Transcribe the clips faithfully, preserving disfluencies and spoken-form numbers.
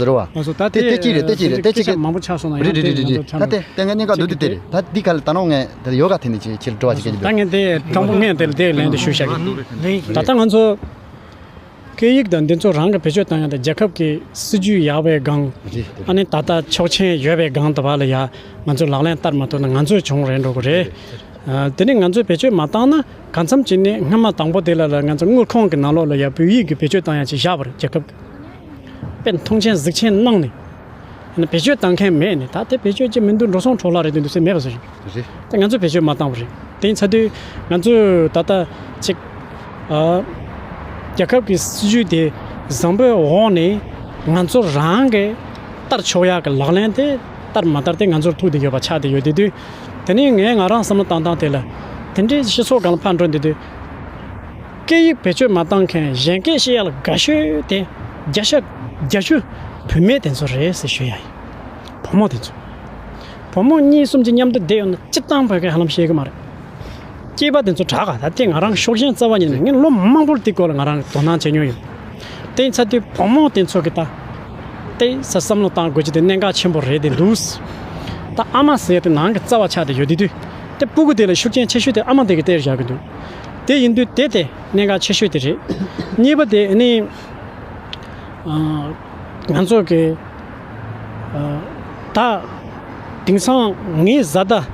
ཟེར་བ། ང་ཚོ་ད་དེ་དེ་དེ་གཅིག་རེད། དེ་གཅིག་རེད། དེ་གཅིག་སྐད་ཆ་མང་པོ་ཆགས་སོང་ན། རེད་ཡང་རེད་རེད་དེ་རེད། ང་ཚོ་ད་དེ་དེ་ངས་གནད་འགག་འདུག་དེ་དེ་རེད། ད་འདི་ག་ལ་ད་ནང་ངས་ད་ཡོ་ག་དེ་ནས་ཅིག་ཁྱེད་ལ་དྲི་བ་ཅིག་སྐད་ཆ་ད་འདུག་ངས་དེ་དྲང་པོ་ངས་དེ་ལ་དེ་ལན་དེ་ཞུ་བྱ་གི། ད་ལྟ་ང་ཚོ་སྐད་ཡིག་དང་འདི་ཚོ་རང་གི་བེད་སྤྱོད་བཏང་ཡག་དང་རྒྱལ་ཁབ་ཀྱི་སྲིད་ཇུས་ཡག་པའི་སྒང་། རེད་རེད། ཨ་ནི་ད་ལྟ་ཆོག་མཆན་ཡོད་པའི་སྒང་དུ་བ་ལ་ཡ་ང་ཚོ་ལག་ལེན་བསྟར་མ་ཐུབ་ན་ང་ཚོའི་གྱོང་རེད་འགྲོ་གི་རེད། ཨ། དེ་ནས་ང་ཚོས་བེད་སྤྱོད་མ་བཏང་ན་གང་འཚམ་ཅིག་ནས་སྔ་མ་དང་པོ་དེ་ལ་ལ་ང་ཚོ་དངུལ་ཁང་གི་ནང་ལོགས་ལ་ཡ་བོད་ཡིག་གི་བེད་སྤྱོད་བཏང་ཡག་ཅིག་བཞག་པ་རེད། རྒྱལ་ཁབ་ཀྱི་དཔེ་མཐོང་ཆེན་གཟིགས་ཆེན་གནང་ནས། ཡིན་ན་བེད་སྤྱོད་བཏང་མཁན་མེད་ནས། ད་དེ་བེད་སྤྱོད་ཅིག་མི་འདུག་འགྲོ་སོང་འཕྲོ་བརླག་རེད་འདུག་འདུག་སེ་མེད་པ་བཟོ་ཞིང་། རེད། ད་ང་ཚོས་བེད་སྤྱོད་མ་བཏང་བ་རེད། དེ་ཡིན་ཚ་དུས་ང་ཚོས་ད་ལྟ་ཅིག་ཨ། རྒྱལ་ཁབ་ཀྱི་སྲིད་ཇུས་དེ་བཟང་པོའི་འོག་ནས་ང་ཚོ་རང་གིས་བསྟར་ཆོག་ཡག་གི་ལག་ལེན་དེ་བསྟར་མ་བསྟར་དེ་ང་ཚོར་ཐུག་བསྡད་ཡོད་པ་ཆགས་བསྡད་ཡོད། དེ་དུས་དེ་ནས་ངས་ང་རང་བསམ་བློ་བཏང་སྟངས་དེ་ལ། དེ་འདྲའི་སྤྱི་ཚོགས་སྒང་ལ་ཕར་འགྲོ་བསྡད་དུས། སྐད་ཡིག་བེད་སྤྱོད་མ་བཏང་མཁན་གཞན་སྐད་བཤད་ཡག་ལ་དགའ་ཤོས་དེ་བརྒྱ་ཆ་བརྒྱད་ཅུ་བུད་མེད་དེ་ཚོ་རེད་ཟེར་ཞུ་ཡ་ཡིན། བུ་མོ་དེ་ཚོ། བུ་མོ་གཉིས་གསུམ་གྱིས་མཉམ་དུ་བསྡད་ཡོད་ན་སྤྱིར་བཏང་བོད་སྐད་ཧ་ལམ་ཤེས་ཀྱི་མ་རེད། སྐྱེས་པ་དེ་ཚོ་དྲག་ག་ད་ལྟའི་ང་རང་ཤུགས་རྐྱེན་རྩ་བ་ཉིད་ནས་ངས་ལོ་མང་པོར་དེའི་སྐོར་ལ་ང་རང་གིས་དོ་སྣང་བྱེད་མྱོང་ཡོད། དེ་ཡིན་ཚ་དུས་བུ་མོ་དེ་ཚོ་གིས་ད་དེ་ས་བསམ་བློ་བཏང་དགོས་ཀྱི་དེ་གནད་འགག་ཆེན་པོ་རེད་དེ་འདུག་ད་ཨ་མ་ཟེར་དེ་ནང་གི་རྩ་བ་ཆགས་བསྡད་ཡོད། དེ་དུས་དེ་སྤུ་གུ་དེ་ལ་ཤུགས་རྐྱེན་ཆེ་ཤོས་དེ་ཨ་མ་དེ་གིས་སྟེར་བཞག་གི་འདུག་དེ་ཡིན་དུས་དེ་དེ་གནད་འགག་ཆེ་ཤོས་དེ་རེད། གཉིས་པ་དེ་ནི། ཨ། ང་ཚོ་གི། ཨ། ད། དེང་སང་ངའི་བཟའ་ཟླ་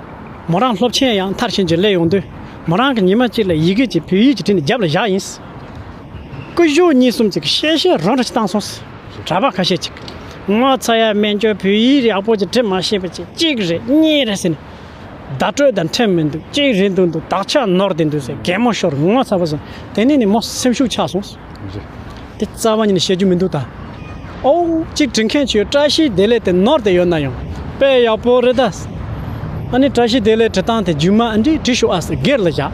མོ་རང་སློབ་ཆེན་ཡང་མཐར་ཕྱིན་གྱི་སླེབས་ཡོང་དུས། མོ་རང་གི་ཉི་མ་གཅིག་ལ་ཡི་གེ་གཅིག་བོད་ཡིག་གཅིག་བྲིས་ནས་རྒྱབ་ལ་བཞག་ཡིན། སྐུ་ཞབས་གཉིས་གསུམ་གཅིག་གིས་བཤད་བཤད་རང་འདྲ་ཞིག་བཏང་སོང་། གྲྭ་པ་ཁ་ཤས་གཅིག་ངོ་ཚ་ཡ་སྨན་བཅོས་བོད་ཡིག་ཡག་པོ་ཅིག་འབྲི་མ་ཤེས་པ་ཅིག་གཅིག་རེད་གཉིས་རེད་ཟེར་ནས། བརྡ་སྤྲོད་དང་འཕྲད་མི་འདུག་གཅིག་རེད་འདུག་འདུག་དག་ཆ་ནོར་བསྡད་འདུག་ཟེར་གད་མོ་ཤོར་ངོ་ཚ་པོ་སོང་། དེ་ནས་ནི་མོ་སེམས་ཤུགས་ཆག་སོང་། རེད། དེ་རྩ་བ་ཉིད་ནས་བཤད་རྒྱུ་མི་འདུག་ད། ཨོ། གཅིག་འབྲི་མཁན་ཚོས་བཀྲ་ཤིས་བདེ་ལེགས་དེ་ནོར་བསྡད་ཡོད་ན་ཡང་དཔེ་ཡག་པོ་རེད་ད། ཨ་ནི་བཀྲ་ཤིས་བདེ་ལེགས་འབྲི་སྟངས་དེ་རྒྱུ་མ་འདི་བྲིས་ཤོག་ཨ་ཟེར་སྒེར་ལ་བཞག་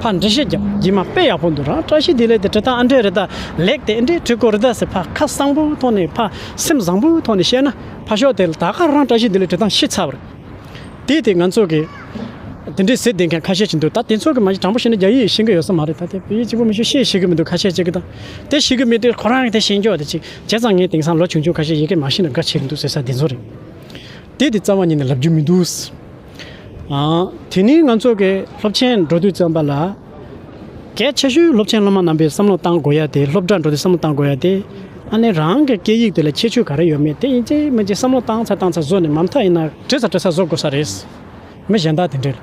ཕར་འགྲེལ་བཤད་རྒྱབ། རྗེས་མ་དཔེ་ཡག་པོ་འདུག་ར། བཀྲ་ཤིས་བདེ་ལེགས་དེ་འབྲི་སྟངས་ཨ་འདྲས་རེད་ད། ལེགས་དེ་ཨ་འདྲས་བྲིས་དགོས་རེད་ད་ཟེར་ཕར་ཁ་གསང་པོའི་ཐོག་ནས་ཕར་སེམས་བཟང་པོའི་ཐོག་ནས་བཤད་ན་ཕར་ཕྱོགས་དེ་ལ་ད་ག་རང་བཀྲ་ཤིས་བདེ་ལེགས་འབྲི་སྟངས་ཤེས་ཚར་བ་རེད། དེ་དེ་ང་ཚོ་གི་དེ་འདྲའི་ཟེར་བསྡད་མཁན་ཁ་ཤས་ཅིག་འདུག་ད་དེ་ཚོ་གི་མ་གཞི་དྲང་པོ་བཤད་ན་རྒྱ་ཡིག་ཤེས་ཀྱི་ཡོད་ས་མ་རེད། ད་དེ་བོད་ཡིག་གཅིག་པོ་མི་ཤེས་ཤེས་ཤེས་ཀྱི་མི་འདུག་ཁ་ཤས་ཅིག་གི་ད་དེ་ཤེས་ཀྱི་མེད་དུས་ཁོ་རང་གི་དེ་ཤེས་འཇོག་དེ་ཅིག་བྱས་ཙང་ངས་དེང་སང་ལོ་ཆུང་ཆུང་ཁ་ཤས་ཡི་གེ་མ་ཤེས་ན་དགའ་བྱེད་ཀྱི་འདུག་ཟེར་ས་དེ་ཚོ་རེད། དེ་དེ་རྩ་བ་ཉིད་ནས་ལབ་རྒྱུ་མི་འདུག་ཨ། དེ་ནས་ང་ཚོ་གི་སློབ་ཆེན་འགྲོ་དུས་ཙམ་པ་ལ། གལ་ཆེ་ཤོས་སློབ་ཆེན་སློབ་མ་རྣམ་པས་བསམ་བློ་བཏང་དགོས་ཡ་དེ། སློབ་གྲྭ་འགྲོ་དུས་བསམ་བློ་བཏང་དགོས་ཡ་དེ། ཨ་ནི་རང་གི་སྐད་ཡིག་དེ་ལ་ཁྱད་ཆོས་ག་རེ་ཡོད་མེད་དེ་ཡིན་གཅིག་མིན་གཅིག་བསམ་བློ་བཏང་ཚར་བཏང་ཚར་བཟོ་ནས་མ་མཐའ་ཡིན་ན་བྲིས་ཚར་བྲིས་ཚར་བཟོ་དགོས་ས་རེད། མི་གཞན་དག་དེ་འདྲས་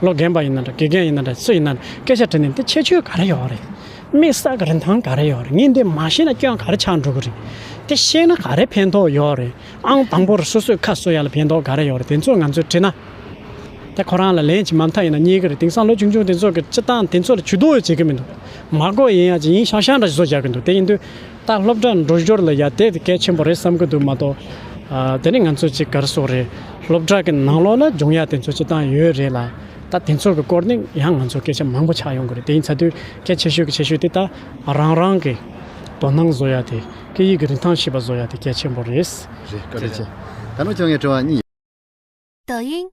ལོ་རྒན་པ་ཡིན་ན་འདྲ་དགེ་རྒན་ཡིན་ན་འདྲ་སུ་ཡིན་ན་སྐད་ཆ་དྲིས་ནས་འདི་ཁྱད་ཆོས་ག་རེ་ཡོད་རེད། དམིགས་བསལ་གྱི་རིན་ཐང་ག་རེ་ཡོད་རེད། ངས་འདི་མ་ཤེས་ན་སྐྱོན་ག་རེ་ཆགས་འགྲོ་གི་རེད། དེ་ཤེས་ན་ག་རེ་ཕན་ཐོགས་ཡོད་རེད། ཨང་དང་པོར་སོ་སོའི་ཁ་གསོ་ཡ་ལ་ཕན་ཐོགས་ག་རེ་ཡོད་རེད། དེ་ཚོ་ང་ཚོས་དྲིས་ན། ད་ཁོ་རང་ལ་ལན་ཅིག་མ་མཐའ་ཡིན་ན་རྙེད་ཀྱི་རེད། དེང་སང་ལོ་ཆུང་ཆུང་དེ་ཚོ་གི་སྤྱིར་བཏང་དེ་ཚོ་ལ་ཇུས་གཏོགས་བྱེད་ཀྱི་མི་འདུག་མ་དགོས་ཡིན་ཡ་ཅིག་ཡིན་ཤག་ཤག་འདྲ་ཞིག་བཟོ་བཞག་གི་འདུག་དེ་ཡིན་དུས་ད་སློབ་གྲྭ་འགྲོ་ཞོར་ལ་ཡ་དེ་གལ་ཆེན་པོ་རེད་བསམ་གྱི་འདུག་མ་གཏོགས། ཨ། དེ་ནི་ང་ཚོ་ཅིག་ག་རེ་ཟེར་དགོས་རེད། སློབ་གྲྭ་གི་ནང་ལོགས་ལ་སྦྱོང་ཡ་དེ་ཚོ་སྤྱིར་བཏང་ཡོད་རེད་ལ། ད་དེ་ཚོ་གི་སྐོར་ནི་ཡང་ང་ཚོ་སྐད་ཆ་མང་པོ་ཆགས་ཡོང་གི་རེད། དེ་ཡིན་ཚ་དུས་གལ་ཆེ་ཤོས་ཀྱི་ཆེ་ཤོས་དེ་ད་རང་རང་གི་དོ་སྣང་བཟོ་ཡ་དེ། སྐད་ཡིག་གི་རིན་ཐང་ཤེས་པ་བཟོ་ཡ་དེ་གལ་ཆེན་པོ་རེད། རེད། བཀའ་དྲིན་ཆེ། ད་ནུ་ཁྱོད་ངའི་དྲི་བ་གཉིས། 抖音，